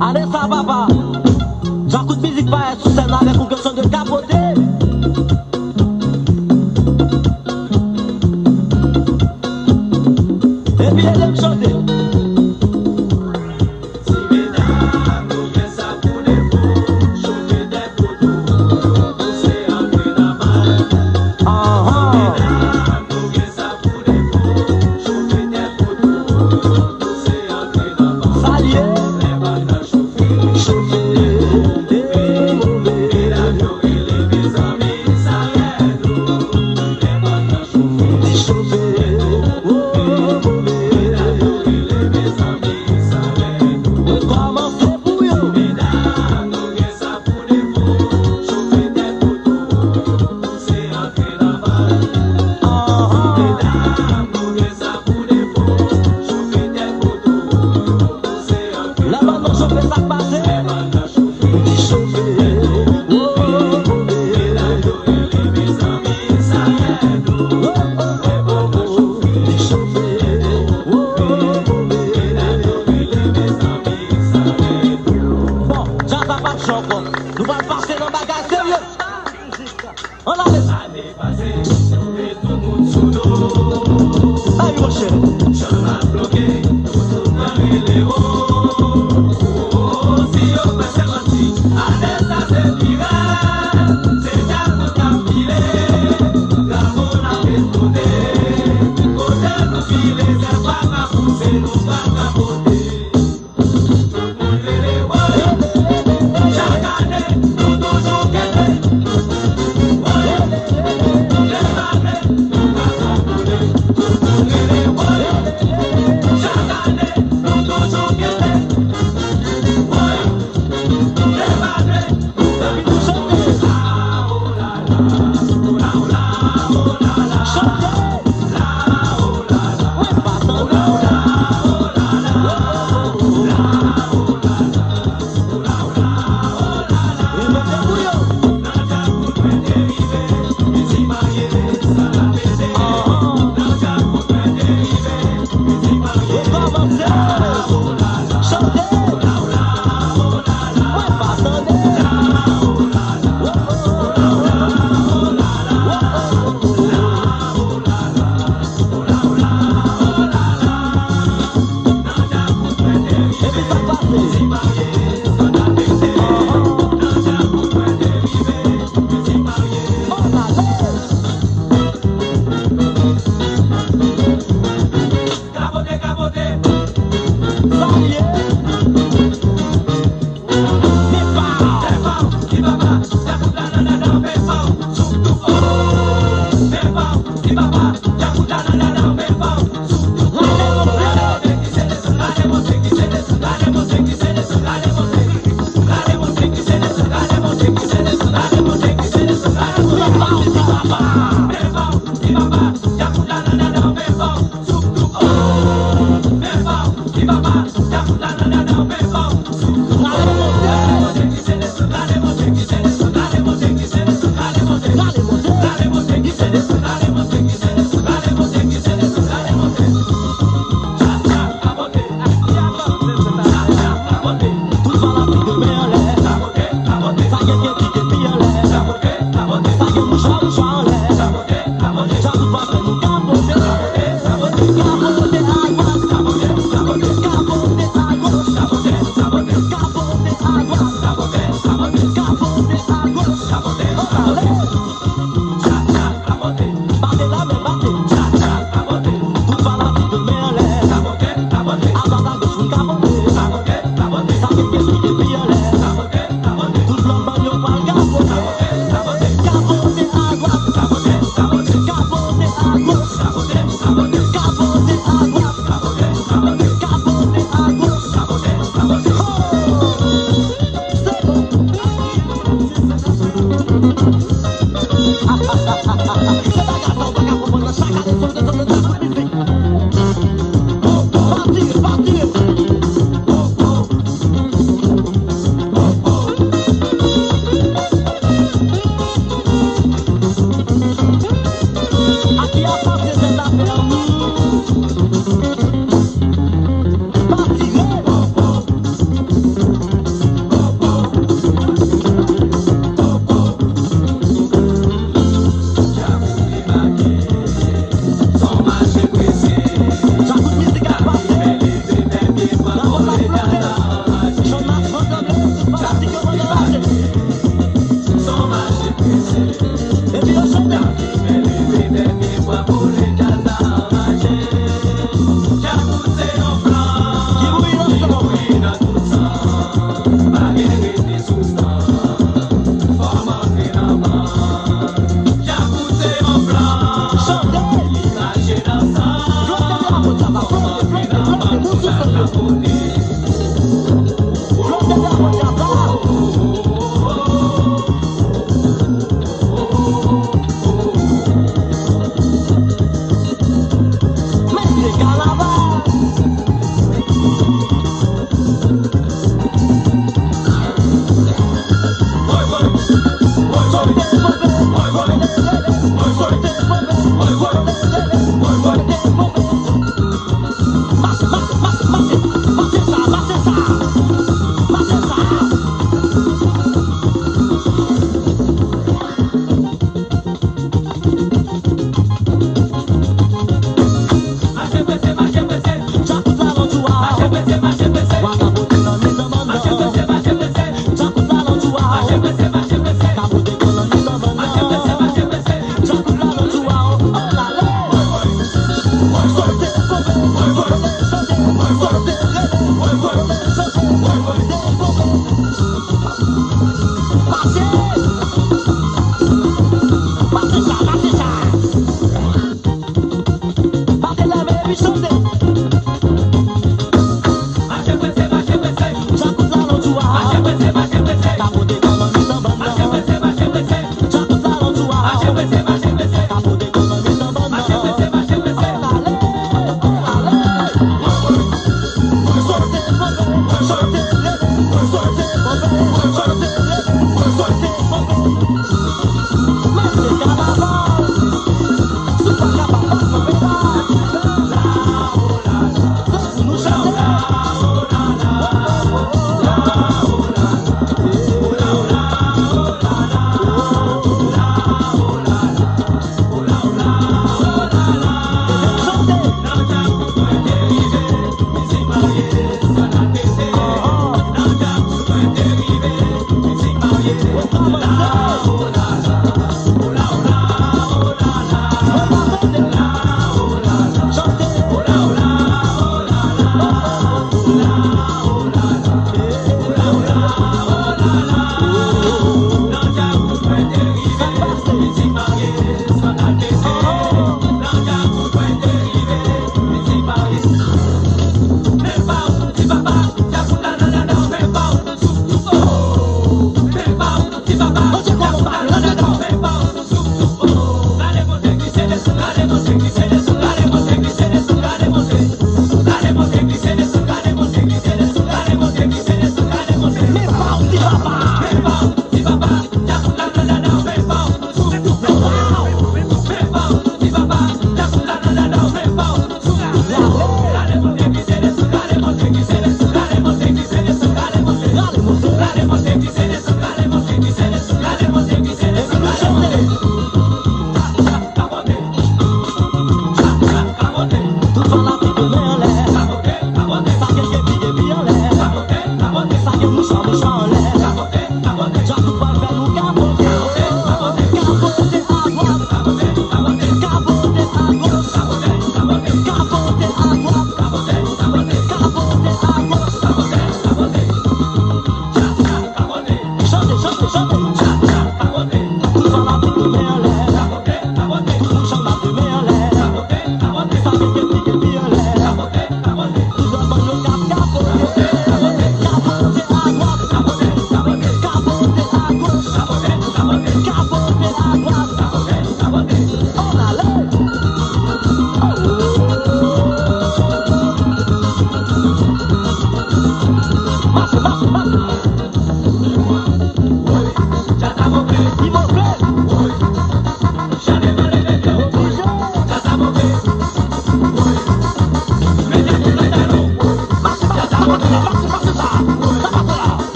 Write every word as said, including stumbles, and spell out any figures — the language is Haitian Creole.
Ane sa, papa. Djakout Mizik parèt sou sèn avèk yon kesyon de kapote. Epi ede m chante. Ti medam, nou gen sa pou defo, chofe tèt kote w, pouse antre nan bal. Ti medam, nou gen sa pou defo, chofe tèt kote w, pouse antre nan bal. Sa l ye? Lè bal nan chofe, chofe, e move. Medam yo rele mezanmi, sa rèd o. Lè bal nan chofe, chofe, e move. Medam yo rele mezanmi, sa rèd o. Kòmanse pou yo. Medam, nou gen sa pou defo, chofe tèt kote w, pouse antre nan bal. Ti medam, nou gen sa pou defo, chofe tèt kote w, pouse antre nan bal. Lè bal nan chofe, sa k pase? Lè bal nan chofe, di chofe, oh, oh, oh, medam yo rele mezanmi, sa rèd o. Oh, oh, oh, oh, di chofe, oh, oh, oh, oh, medam yo rele mezanmi, sa rèd o. Bon, djaz la p ap jwe ankò. Nou pral pase nan bagay serye. Ann ale. Ane pase, yo met tout moun sou do. Ay, monchè. Jan ap bloke, tout moun nan rele o. Si yo kwè se manti, ane sa se pirèt. Se djaz nou k ap file. Gramofòn ap esplode. Kote nou file, zèb pa ka pouse, nou pa ka pote. Kapote, kapote. Sa l ye? Pepaw, pepaw, ti papa, djakout la nan dada, pepaw, sou tou fò. Pepaw, ti papa, djakout la nan dada, pepaw, sou tou fò. Gade monte ki se desann, gade monte ki se desann, gade monte ki se desann, gade monte ki se desann, gade monte ki se desann, gade monte ki se desann, gade monte ki se desann, gade monte ki se desann. Pepaw, ti papa, pepaw, ti papa, djakout la nan dada, pepaw.